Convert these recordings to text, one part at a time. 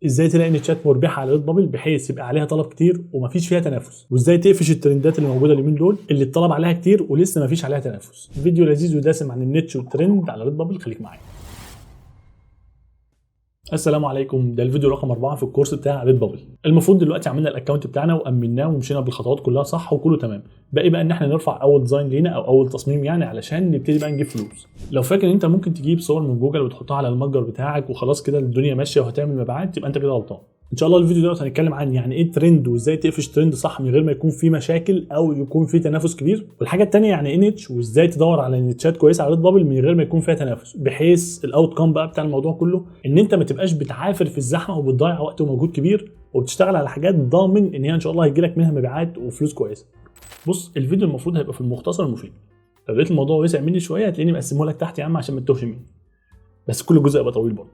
ازاي تلاقي niche ات مربحة على Redbubble بحيث يبقى عليها طلب كتير ومفيش فيها تنافس، وازاي تقفش الترندات اللي موجودة اليومين دول اللي الطلب عليها كتير ولسه مفيش عليها تنافس. فيديو لذيذ ودسم عن ال niche وال trend على Redbubble، خليك معايا. السلام عليكم، ده الفيديو رقم 4 في الكورس بتاع Redbubble. المفروض دلوقتي عملنا ال account بتاعنا وامناه ومشينا بالخطوات كلها صح وكله تمام. باقي بقى ان احنا نرفع اول design لينا او اول تصميم يعني علشان نبتدي بقى نجيب فلوس. لو فاكر ان انت ممكن تجيب صور من جوجل وتحطها على المتجر بتاعك وخلاص كده الدنيا ماشية وهتعمل مبيعات، يبقى انت كده غلطان. ان شاء الله الفيديو دوت هنتكلم عن يعني ايه ترند وازاي تقفش ترند صح من غير ما يكون في مشاكل او يكون في تنافس كبير، والحاجة الثانية يعني ايه niche وازاي تدور على niche ات كويسة على Redbubble من غير ما يكون فيها تنافس، بحيث ال outcome بقى بتاع الموضوع كله ان انت ما تبقاش بتعافر في الزحمة وبتضيع وقت ومجهود كبير وبتشتغل على حاجات ضامن ان هي ان شاء الله هيجي لك منها مبيعات وفلوس كويسة. بص، الفيديو المفروض هيبقى في المختصر المفيد. لو لقيت الموضوع وسع مني شوية هتلاقيني مقسمة لك تحت يا عم عشان ما تتوهش مني، بس كل جزء يبقى طويل برضه.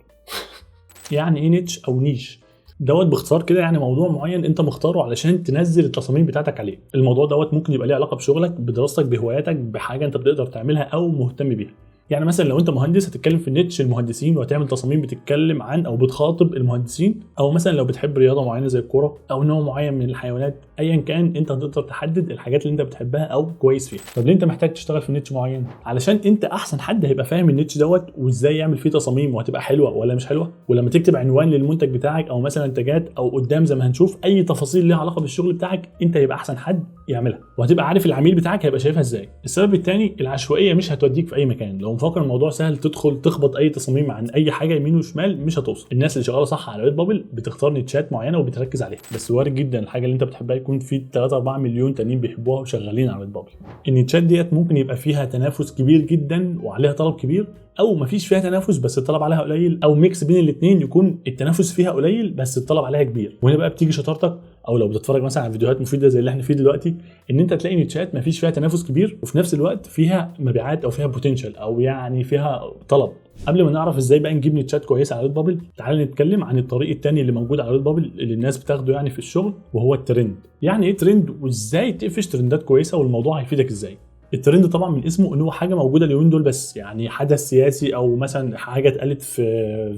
يعني ايه niche او niche؟ دوت باختصار كده يعني موضوع معين انت مختاره علشان تنزل التصاميم بتاعتك عليه. الموضوع دوت ممكن يبقى ليه علاقة بشغلك، بدراستك، بهواياتك، بحاجة انت بتقدر تعملها او مهتم بيها. يعني مثلا لو انت مهندس هتتكلم في niche المهندسين وهتعمل تصاميم بتتكلم عن او بتخاطب المهندسين، او مثلا لو بتحب رياضة معينة زي الكورة او نوع معين من الحيوانات، ايا كان انت هتقدر تحدد الحاجات اللي انت بتحبها او كويس فيها. طب ليه انت محتاج تشتغل في niche معين؟ علشان انت احسن حد هيبقى فاهم ال niche دوت وازاي يعمل فيه تصاميم وهتبقى حلوة ولا مش حلوة. ولما تكتب عنوان للمنتج بتاعك او مثلا tag ات او قدام زي ما هنشوف اي تفاصيل ليها علاقة بالشغل بتاعك، انت هيبقى احسن حد يعملها وهتبقى عارف العميل بتاعك هيبقى شايفها ازاي. السبب الثاني، العشوائية مش هتوديك في اي مكان. لو مفكر الموضوع سهل تدخل تخبط اي تصاميم عن اي حاجة يمين وشمال مش هتوصل. الناس اللي شغالة صح على Redbubble بتختار niche ات معينة وبتركز عليها، بس وارد جدا الحاجة اللي انت بتحبها يكون في 3 4 مليون تانيين بيحبوها وشغالين على Redbubble. ال niche ات ديت ممكن يبقى فيها تنافس كبير جدا وعليها طلب كبير، او مفيش فيها تنافس بس الطلب عليها قليل، او mix بين الاثنين يكون التنافس فيها قليل بس الطلب عليها كبير. وهنا بقى بتيجي شطارتك، او لو بتتفرج مثلا على فيديوهات مفيدة زي اللي احنا فيه دلوقتي، ان انت تلاقي niche ات مفيش فيها تنافس كبير وفي نفس الوقت فيها مبيعات او فيها potential او يعني فيها طلب. قبل ما نعرف ازاي بقى نجيب niche ات كويسة على Redbubble، تعال نتكلم عن الطريق الثاني اللي موجود على Redbubble اللي الناس بتاخده يعني في الشغل، وهو الترند. يعني ايه ترند وازاي تقفش ترندات كويسة والموضوع هيفيدك ازاي؟ الترند طبعا من اسمه ان هو حاجة موجودة اليومين دول بس، يعني حدث سياسي او مثلا حاجة اتقالت في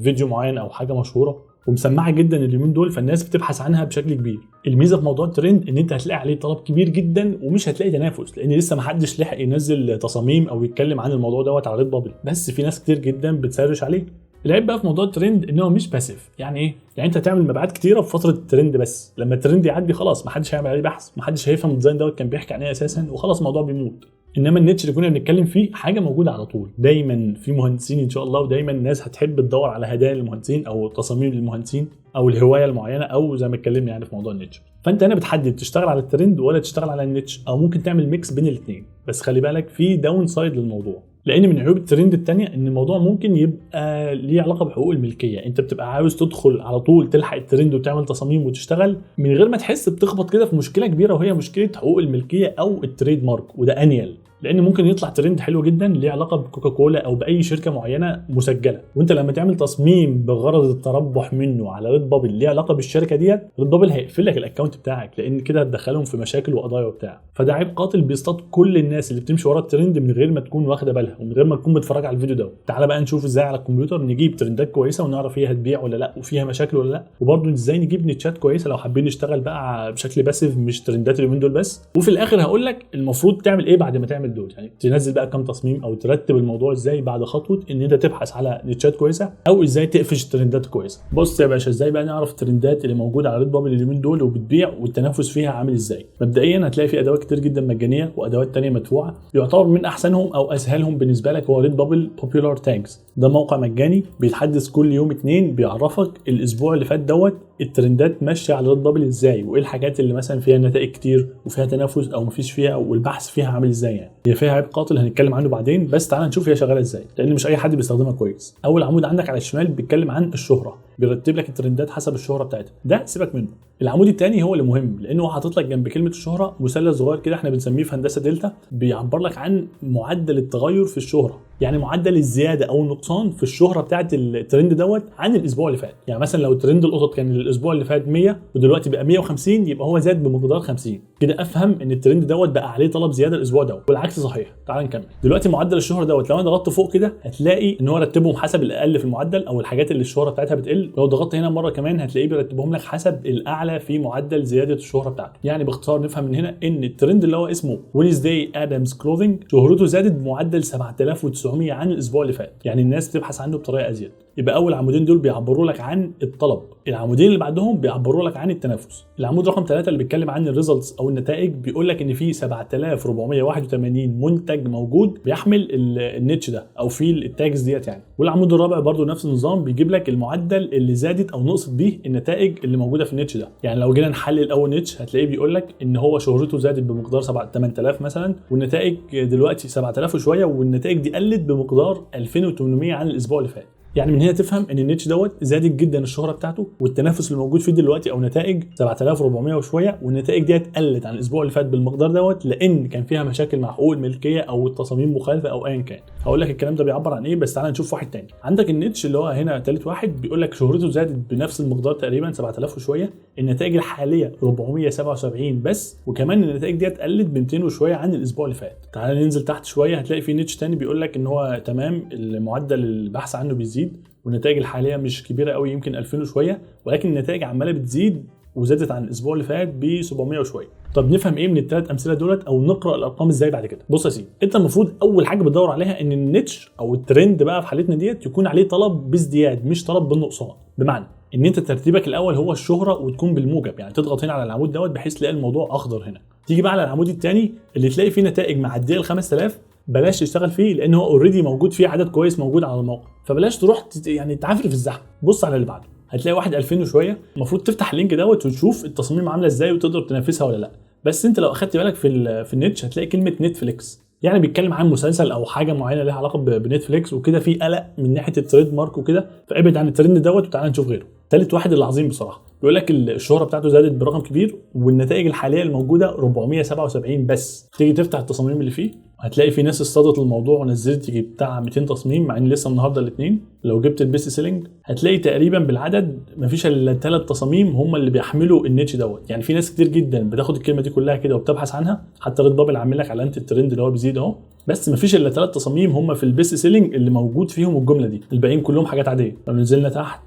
فيديو معين او حاجة مشهورة ومسمعه جدا اليومين دول، فالناس بتبحث عنها بشكل كبير. الميزة في موضوع الترند ان انت هتلاقي عليه طلب كبير جدا ومش هتلاقي تنافس، لان لسه ما حدش لحق ينزل تصاميم او يتكلم عن الموضوع دوت على Redbubble، بس في ناس كتير جدا بت search عليه. العيب بقى في موضوع الترند ان هو مش passive. يعني ايه؟ يعني انت هتعمل مبيعات كتيرة في فترة الترند، بس لما الترند يعدي خلاص ما حدش هيعمل عليه بحث، ما حدش هيفهم ال design دوت كان بيحكي عن ايه اساسا، وخلاص الموضوع بيموت. انما ال niche اللي كنا بنتكلم فيه حاجة موجودة على طول، دايما في مهندسين ان شاء الله، ودايما الناس هتحب تدور على هدايا للمهندسين او تصاميم للمهندسين او الهواية المعينة، او زي ما اتكلمنا يعني في موضوع ال niche. فانت هنا بتحدد تشتغل على الترند ولا تشتغل على ال niche، او ممكن تعمل mix بين الاثنين. بس خلي بالك في downside للموضوع، لان من عيوب الترند الثانية ان الموضوع ممكن يبقى ليه علاقة بحقوق الملكية. انت بتبقى عاوز تدخل على طول تلحق الترند وتعمل تصاميم وتشتغل من غير ما تحس، بتخبط كده في مشكلة كبيرة وهي مشكلة حقوق الملكية او ال trademark، وده انيل، لان ممكن يطلع ترند حلو جدا ليه علاقة بكوكاكولا او باي شركة معينة مسجله، وانت لما تعمل تصميم بغرض التربح منه على Redbubble ليه علاقة بالشركة ديت، Redbubble هيقفل لك ال account بتاعك، لان كده هتدخلهم في مشاكل وقضايا وبتاع. فده عيب قاتل بيصطاد كل الناس اللي بتمشي ورا الترند من غير ما تكون واخده بالها ومن غير ما تكون بتتفرج على الفيديو ده. تعالى بقى نشوف ازاي على الكمبيوتر نجيب ترندات كويسة ونعرف هي هتبيع ولا لا وفيها مشاكل ولا لا، وبرده ازاي نجيب niche ات كويسة لو حابين نشتغل بقى بشكل passive مش ترندات اليومين دول بس. وفي الاخر هقول لك المفروض تعمل ايه بعد ما تعمل دول، يعني تنزل بقى كام تصميم او ترتب الموضوع ازاي بعد خطوة ان انت تبحث على niche ات كويسة او ازاي تقفش ترندات كويسة. بص يا باشا، ازاي بقى نعرف الترندات اللي موجودة على Redbubble اليومين دول وبتبيع والتنافس فيها عامل ازاي؟ مبدئيا هتلاقي في ادوات كتير جدا مجانية وادوات تانية مدفوعة. يعتبر من احسنهم او اسهلهم بالنسبة لك هو Redbubble Popular Tags. ده موقع مجاني بيتحدث كل يوم اثنين، بيعرفك الاسبوع اللي فات دوت الترندات ماشية على Redbubble ازاي، وايه الحاجات اللي مثلا فيها نتائج كتير وفيها تنافس او مفيش فيها، والبحث فيها عامل ازاي. يعني هي فيها عيب قاتل هنتكلم عنه بعدين، بس تعال نشوف هي شغالة ازاي، لان مش اي حد بيستخدمها كويس. اول عمود عندك على الشمال بيتكلم عن الشهرة، بيرتب لك الترندات حسب الشهرة بتاعتها، ده سيبك منه. العمود الثاني هو اللي مهم، لانه حاطط لك جنب كلمة الشهرة مثلث صغير كده احنا بنسميه في هندسة دلتا، بيعبر لك عن معدل التغير في الشهرة، يعني معدل الزيادة او النقصان في الشهرة بتاعه الترند دوت عن الاسبوع اللي فات. يعني مثلا لو ترند القطط كان الاسبوع اللي فات 100 ودلوقتي بقى 150، يبقى هو زاد بمقدار 50. كده افهم ان الترند دوت بقى عليه طلب زيادة الاسبوع دوت، والعكس صحيح. تعال نكمل دلوقتي معدل الشهرة دوت، لو انا ضغطت فوق كده هتلاقي ان هو رتبهم حسب الاقل في المعدل او الحاجات اللي الشهرة بتاعتها بتقل، بتقل. لو ضغطت هنا مرة كمان هتلاقيه بيرتبهم لك حسب الاعلى في معدل زيادة الشهرة بتاعته. يعني باختصار نفهم من هنا ان الترند اللي هو اسمه Wednesday Addams clothing شهرته زادت بمعدل 7900 عن الاسبوع اللي فات، يعني الناس بتبحث عنه بطريقة ازيد. يبقى اول عمودين دول بيعبروا لك عن الطلب، العمودين اللي بعدهم بيعبروا لك عن التنافس. العمود رقم 3 اللي بيتكلم عن ال results او النتائج بيقول لك ان في 7481 منتج موجود بيحمل ال niche ده او في ال tags ديت يعني. والعمود الرابع برضو نفس النظام، بيجيب لك المعدل اللي زادت او نقصت بيه النتائج اللي موجودة في ال niche ده. يعني لو جينا نحلل اول niche هتلاقيه بيقول لك ان هو شهرته زادت بمقدار 8000 مثلا، والنتائج دلوقتي 7000 وشوية، والنتائج دي قلت بمقدار 2800 عن الاسبوع اللي فات. يعني من هنا تفهم ان ال niche دوت زادت جدا الشهرة بتاعته، والتنافس اللي موجود فيه دلوقتي او نتائج 7400 وشوية، والنتائج ديت قلت عن الاسبوع اللي فات بالمقدار دوت لان كان فيها مشاكل مع حقوق الملكية او التصاميم مخالفة او ايا كان. هقول لك الكلام ده بيعبر عن ايه، بس تعالى نشوف واحد تاني. عندك ال niche اللي هو هنا ثالث واحد بيقول لك شهرته زادت بنفس المقدار تقريبا 7000 وشوية، النتائج الحالية 477 بس، وكمان النتائج ديت قلت ب 200 وشوية عن الاسبوع اللي فات. تعالى ننزل تحت شوية هتلاقي في niche تاني بيقول لك ان هو تمام المعدل البحث عنه بيزيد، والنتائج الحالية مش كبيرة قوي يمكن 2000 وشوية، ولكن النتائج عماله بتزيد وزادت عن الاسبوع اللي فات ب 700 وشوية. طب نفهم ايه من الثلاث امثلة دولت او نقرا الارقام ازاي بعد كده؟ بص يا سيدي، انت المفروض اول حاجة بتدور عليها ان ال niche او الترند بقى في حالتنا ديت يكون عليه طلب بازدياد مش طلب بالنقصان. بمعنى ان انت ترتيبك الاول هو الشهرة وتكون بالموجب، يعني تضغط هنا على العمود دوت بحيث تلاقي الموضوع اخضر هنا. تيجي بقى على العمود الثاني اللي تلاقي فيه نتائج معدية ال 5000 بلاش تشتغل فيه لان هو already موجود فيه عدد كويس موجود على الموقع، فبلاش تروح يعني تعافر في الزحمة. بص على اللي بعده هتلاقي واحد 2000 وشوية، المفروض تفتح ال link دوت وتشوف التصاميم عامله ازاي وتقدر تنافسها ولا لا. بس انت لو اخدت بالك في ال niche هتلاقي كلمة نتفليكس، يعني بيتكلم عن مسلسل او حاجة معينة لها علاقة بنتفليكس وكده، في قلق من ناحية ال trademark وكده، فابعد عن الترند دوت وتعالى نشوف غيره. ثالث واحد العظيم بصراحة بيقول لك الشهرة بتاعته زادت برقم كبير والنتائج الحالية الموجودة 477 بس. تيجي تفتح التصاميم اللي فيه هتلاقي في ناس اصطادت الموضوع ونزلت يجي بتاع 200 تصميم، مع ان لسه النهارده الاثنين. لو جبت ال best selling هتلاقي تقريبا بالعدد مفيش الا 3 تصاميم هم اللي بيحملوا ال niche دوت. يعني في ناس كتير جدا بتاخد الكلمة دي كلها كده وبتبحث عنها، حتى Redbubble عامل لك علامة الترند اللي هو بيزيد اهو، بس مفيش الا 3 تصاميم هم في ال best selling اللي موجود فيهم الجملة دي، الباقيين كلهم حاجات عادية. لو نزلنا تحت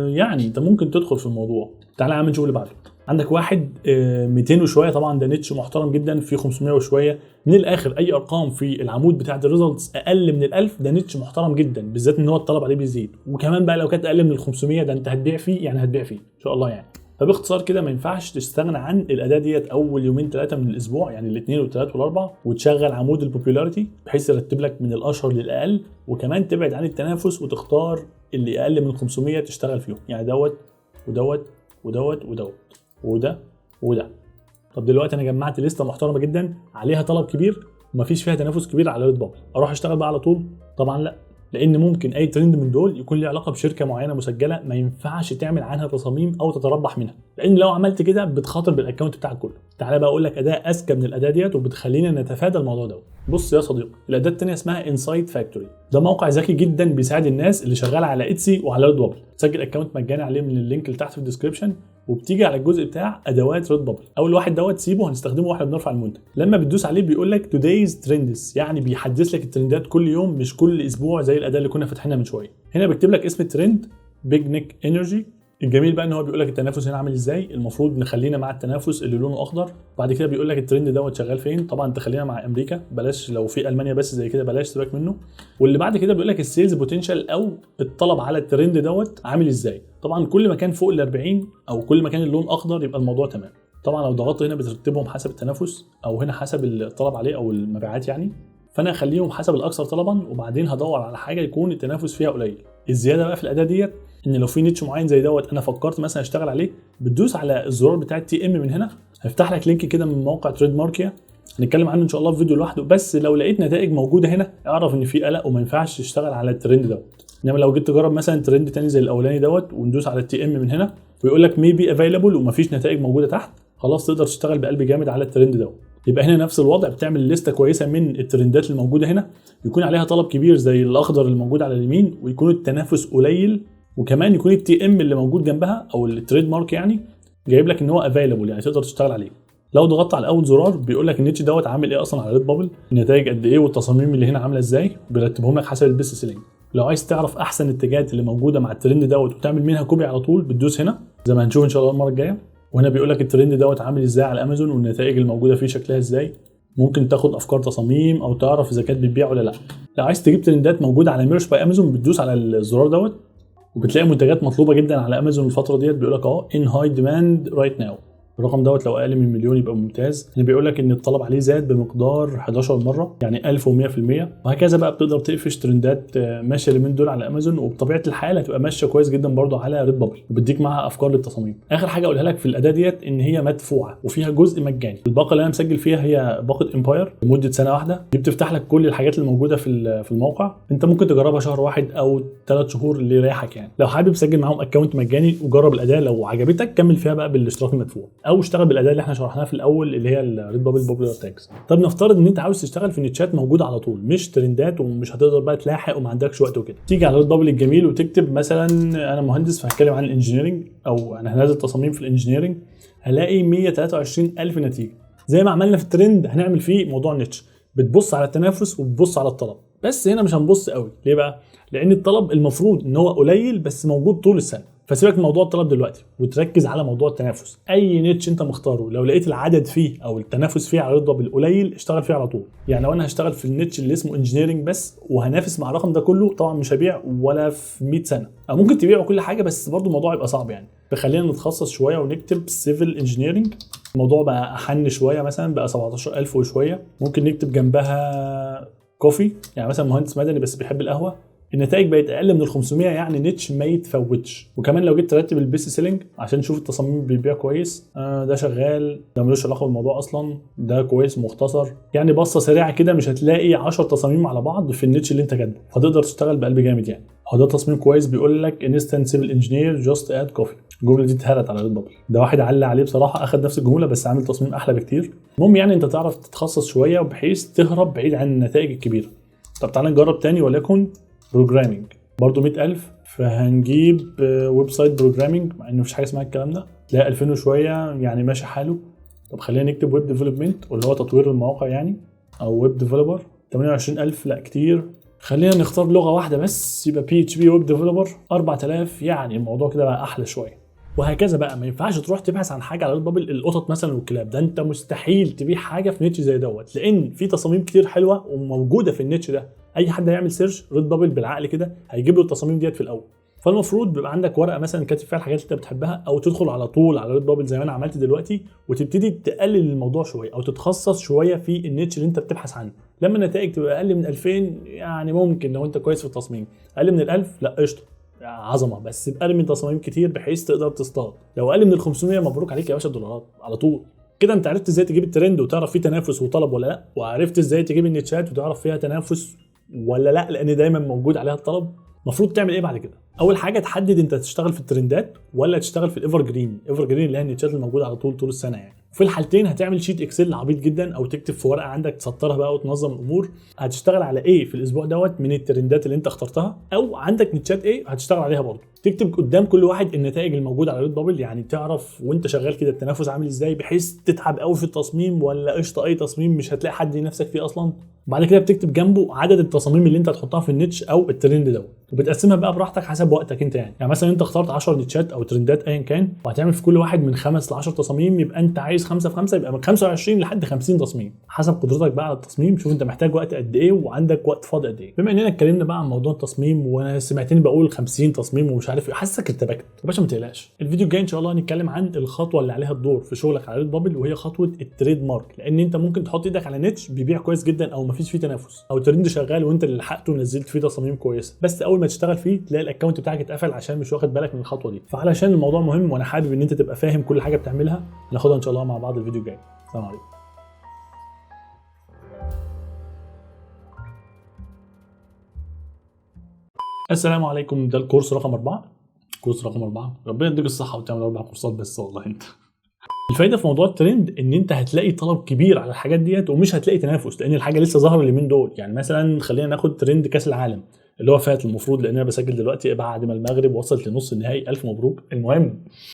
يعني انت ممكن تدخل في الموضوع. تعالى يا عم نشوف اللي بعده. عندك واحد 200 وشوية، طبعا ده niche محترم جدا في 500 وشوية. من الاخر اي ارقام في العمود بتاع ال results اقل من ال1000 ده niche محترم جدا، بالذات ان هو الطلب عليه بيزيد، وكمان بقى لو كانت اقل من ال500 ده انت هتبيع فيه، يعني هتبيع فيه ان شاء الله يعني. فباختصار كده ما ينفعش تستغنى عن الاداة ديت اول يومين 3 من الاسبوع، يعني الاثنين والثلاث والاربع، وتشغل عمود ال popularity بحيث يرتب لك من الاشهر للاقل، وكمان تبعد عن التنافس وتختار اللي اقل من 500 تشتغل فيهم، يعني دوت ودوت ودوت ودوت وده وده. طب دلوقتي انا جمعت لستة محترمه جدا عليها طلب كبير ومفيش فيها تنافس كبير على Redbubble، اروح اشتغل بقى على طول؟ طبعا لا، لان ممكن اي ترند من دول يكون له علاقة بشركه معينة مسجله ما ينفعش تعمل عنها تصاميم او تتربح منها، لان لو عملت كده بتخاطر بال account بتاعك كله. تعالى بقى اقول لك اداه اذكى من الاداة ديت وبتخلينا نتفادى الموضوع ده. بص يا صديقي، الاداة الثانية اسمها Insight Factory. ده موقع ذكي جدا بيساعد الناس اللي شغالة على Etsy وعلى Redbubble. تسجل account مجاني عليه من ال link اللي تحت في ال description، وبتيجي على الجزء بتاع ادوات Redbubble. اول واحد دوت سيبه هنستخدمه واحنا بنرفع المنتج. لما بتدوس عليه بيقول لك today's trends، يعني بيحدث لك الترندات كل يوم مش كل اسبوع زي الاداة اللي كنا فاتحينها من شوية. هنا بيكتب لك اسم ال trend big neck energy. الجميل بقى ان هو بيقول لك التنافس هنا عامل ازاي، المفروض نخلينا مع التنافس اللي لونه اخضر. بعد كده بيقول لك الترند دوت شغال فين، طبعا تخلينا مع امريكا بلاش، لو في المانيا بس زي كده بلاش سيبك منه. واللي بعد كده بيقول لك ال sales potential او الطلب على الترند دوت عامل ازاي، طبعا كل ما كان فوق ال 40 او كل ما كان اللون اخضر يبقى الموضوع تمام. طبعا لو ضغطت هنا بترتبهم حسب التنافس او هنا حسب الطلب عليه او المبيعات يعني، فانا هخليهم حسب الاكثر طلبا، وبعدين هدور على حاجة يكون التنافس فيها قليل. الزيادة بقى في الاداة ديت ان لو في niche معين زي دوت انا فكرت مثلا اشتغل عليه، بتدوس على الزرار بتاع ال TM من هنا هيفتح لك link كده من موقع Trademarkia، هنتكلم عنه ان شاء الله في فيديو لوحده. بس لو لقيت نتائج موجودة هنا اعرف ان في قلق وما ينفعش تشتغل على الترند دوت. انما لو جيت تجرب مثلا ترند تاني زي الاولاني دوت وندوس على ال TM من هنا ويقول لك may be available ومفيش نتائج موجودة تحت، خلاص تقدر تشتغل بقلب جامد على الترند دوت. يبقى هنا نفس الوضع، بتعمل لستة كويسة من الترندات اللي موجودة هنا يكون عليها طلب كبير زي الاخضر اللي موجود على اليمين، ويكون التنافس قليل، وكمان يكون ال TM اللي موجود جنبها او ال trademark يعني جايب لك ان هو available يعني تقدر تشتغل عليه. لو ضغطت على اول زرار بيقول لك ال niche دوت عامل ايه اصلا على Redbubble، النتائج قد ايه، والتصاميم اللي هنا عامله ازاي، بيرتبهم لك حسب ال best selling. لو عايز تعرف احسن الاتجاهات اللي موجودة مع الترند دوت وتعمل منها copy على طول، بتدوس هنا زي ما هنشوف ان شاء الله المرة الجاية. وهنا بيقول لك الترند دوت عامل ازاي على امازون والنتائج الموجودة فيه شكلها ازاي. ممكن تاخد افكار تصاميم او تعرف اذا كانت بتبيع ولا لا. لو عايز تجيب ترندات موجودة على Merch by Amazon، بتدوس على الزرار دوت وبتلاقي منتجات مطلوبه جدا على امازون الفترة ديت، بيقول لك اهو in high demand right now. الرقم دوت لو اقل من مليون يبقى ممتاز. يعني بيقول لك ان الطلب عليه زاد بمقدار 11 مرة، يعني 1100%. وهكذا بقى بتقدر تقفش ترندات ماشية اليومين دول على امازون، وبطبيعة الحال هتبقى ماشية كويس جدا برضو على Redbubble، وبتديك معاها افكار للتصاميم. اخر حاجة اقولها لك في الاداة ديت ان هي مدفوعة وفيها جزء مجاني. الباقه اللي انا مسجل فيها هي باقه Empire لمدة سنة واحدة، دي بتفتح لك كل الحاجات اللي موجودة في الموقع. انت ممكن تجربها شهر واحد او 3 شهور اللي يريحك يعني. لو حابب سجل معاهم account مجاني وجرب الاداة، لو عجبتك كمل فيها بقى بالاشتراك المدفوع، او اشتغل بالاداه اللي احنا شرحناها في الاول اللي هي ال Redbubble popular tags. طب نفترض ان انت عاوز تشتغل في niche ات موجودة على طول، مش ترندات ومش هتقدر بقى تلاحق وما عندكش وقت وكده. تيجي على Redbubble الجميل وتكتب مثلا انا مهندس فهتكلم عن ال engineering، او انا هنزل تصاميم في ال engineering، هلاقي 123,000 نتيجة. زي ما عملنا في الترند هنعمل فيه موضوع ال niche، بتبص على التنافس وبتبص على الطلب. بس هنا مش هنبص قوي، ليه بقى؟ لان الطلب المفروض ان هو قليل بس موجود طول السنة. فسيبك من موضوع الطلب دلوقتي وتركز على موضوع التنافس. اي niche انت مختاره لو لقيت العدد فيه او التنافس فيه على Redbubble قليل اشتغل فيه على طول. يعني لو انا هشتغل في ال niche اللي اسمه engineering بس وهنافس مع الرقم ده كله، طبعا مش هبيع ولا في 100 سنة، او ممكن تبيع كل حاجة بس برضو الموضوع يبقى صعب يعني. فخلينا نتخصص شوية ونكتب civil engineering. الموضوع بقى احن شوية، مثلا بقى 17,000 وشوية. ممكن نكتب جنبها coffee، يعني مثلا مهندس مدني بس بيحب القهوة. النتائج بقت اقل من ال 500، يعني niche ما يتفوتش. وكمان لو جيت ترتب ال best selling عشان نشوف التصاميم بيبيع كويس، ده شغال، ده ملوش علاقة بالموضوع اصلا، ده كويس مختصر. يعني بصة سريعة كده مش هتلاقي 10 تصاميم على بعض في ال niche اللي انت كاتبه، فتقدر تشتغل بقلب جامد يعني. هو ده تصميم كويس، بيقول لك instant civil engineer just add coffee. الجملة دي اتهرت على Redbubble، ده واحد علق عليه بصراحة، اخد نفس الجملة بس عامل تصميم احلى بكتير. المهم يعني انت تعرف تتخصص شوية بحيث تهرب بعيد عن النتائج الكبيرة. طب تعالى نجرب تاني، وليكن programming برضو 100,000، فهنجيب website programming مع انه مفيش حاجة اسمها الكلام ده، تلاقي 2000 وشوية يعني ماشي حاله. طب خلينا نكتب web development واللي هو تطوير المواقع يعني، او web developer 28,000، لا كتير. خلينا نختار لغة واحدة بس، يبقى PHP web developer 4000، يعني الموضوع كده بقى احلى شوية. وهكذا بقى. ما ينفعش تروح تبحث عن حاجة على Redbubble القطط مثلا والكلاب، ده انت مستحيل تبيع حاجة في niche زي دوت، لان في تصاميم كتير حلوة وموجودة في ال niche ده. اي حد هيعمل search Redbubble بالعقل كده هيجيب له التصاميم ديت في الاول. فالمفروض بيبقى عندك ورقة مثلا كاتب فيها الحاجات اللي انت بتحبها، او تدخل على طول على Redbubble زي ما انا عملت دلوقتي، وتبتدي تقلل الموضوع شوية او تتخصص شوية في ال niche اللي انت بتبحث عنه. لما النتائج تبقى اقل من 2000 يعني ممكن لو انت كويس في التصميم، اقل من ال1000 لا قشطه عظمه، بس يبقى ارمي تصاميم كتير بحيث تقدر تصطاد. لو اقل من ال 500 مبروك عليك يا باشا الدولارات على طول. كده انت عرفت ازاي تجيب الترند وتعرف فيه تنافس وطلب ولا لا، وعرفت ازاي تجيب ال niche ات وتعرف فيها تنافس ولا لا، لان دايما موجود عليها الطلب. المفروض تعمل ايه بعد كده؟ اول حاجة تحدد انت تشتغل في الترندات ولا تشتغل في ال evergreen. evergreen اللي هي ال niche ات الموجودة على طول طول السنة يعني. في الحالتين هتعمل sheet Excel عبيط جدا، او تكتب في ورقة عندك تسطرها بقى وتنظم الامور. هتشتغل على ايه في الاسبوع دوت من الترندات اللي انت اخترتها، او عندك niche ات ايه هتشتغل عليها برضه. تكتب قدام كل واحد النتائج الموجودة على Redbubble، يعني تعرف وانت شغال كده التنافس عامل ازاي، بحيث تتعب قوي في التصميم ولا قشطه اي تصميم مش هتلاقي حد ينافسك فيه اصلا. بعد كده بتكتب جنبه عدد التصاميم اللي انت هتحطها في ال niche او الترند دوت، وبتقسمها بقى براحتك حسب وقتك انت يعني. يعني مثلا انت اخترت 10 niche ات او ترندات ايا كان، وهتعمل في كل واحد من 5 ل 10 تصاميم، يبقى انت عايز 5 في 5 يبقى من 25 لحد 50 تصميم حسب قدرتك بقى على التصميم. شوف انت محتاج وقت قد ايه وعندك وقت فاضي قد ايه. بما اننا اتكلمنا بقى عن موضوع التصميم وانا سمعتني بقول 50 تصميم ومش عارف ايه، حاسسك ارتبكت يا باشا، ما تقلقش. الفيديو الجاي ان شاء الله هنتكلم عن الخطوة اللي عليها الدور في شغلك على Redbubble، وهي خطوة ال trademark. لان انت ممكن تحط ايدك على niche بيبيع كويس جدا او مفيش فيه تنافس، او ترند شغال وانت اللي لحقته ونزلت فيه تصاميم كويسة، بس اول ما تشتغل فيه تلاقي ال account بتاعك اتقفل عشان مش واخد بالك من الخطوة دي. فعلشان الموضوع مهم وانا حابب ان انت تبقى فاهم كل حاجة بتعملها، ناخدها ان شاء الله مع بعض الفيديو الجاي. السلام عليكم. السلام عليكم. ده الكورس رقم 4. كورس رقم 4، ربنا يديك الصحة وتعمل 4 كورسات بس والله. انت الفايدة في موضوع الترند ان انت هتلاقي طلب كبير على الحاجات ديت ومش هتلاقي تنافس، لان الحاجة لسه ظاهره اليومين دول. يعني مثلا خلينا ناخد ترند كاس العالم اللي هو فات المفروض، لان انا بسجل دلوقتي بعد ما المغرب وصلت لنص النهائي، الف مبروك. المهم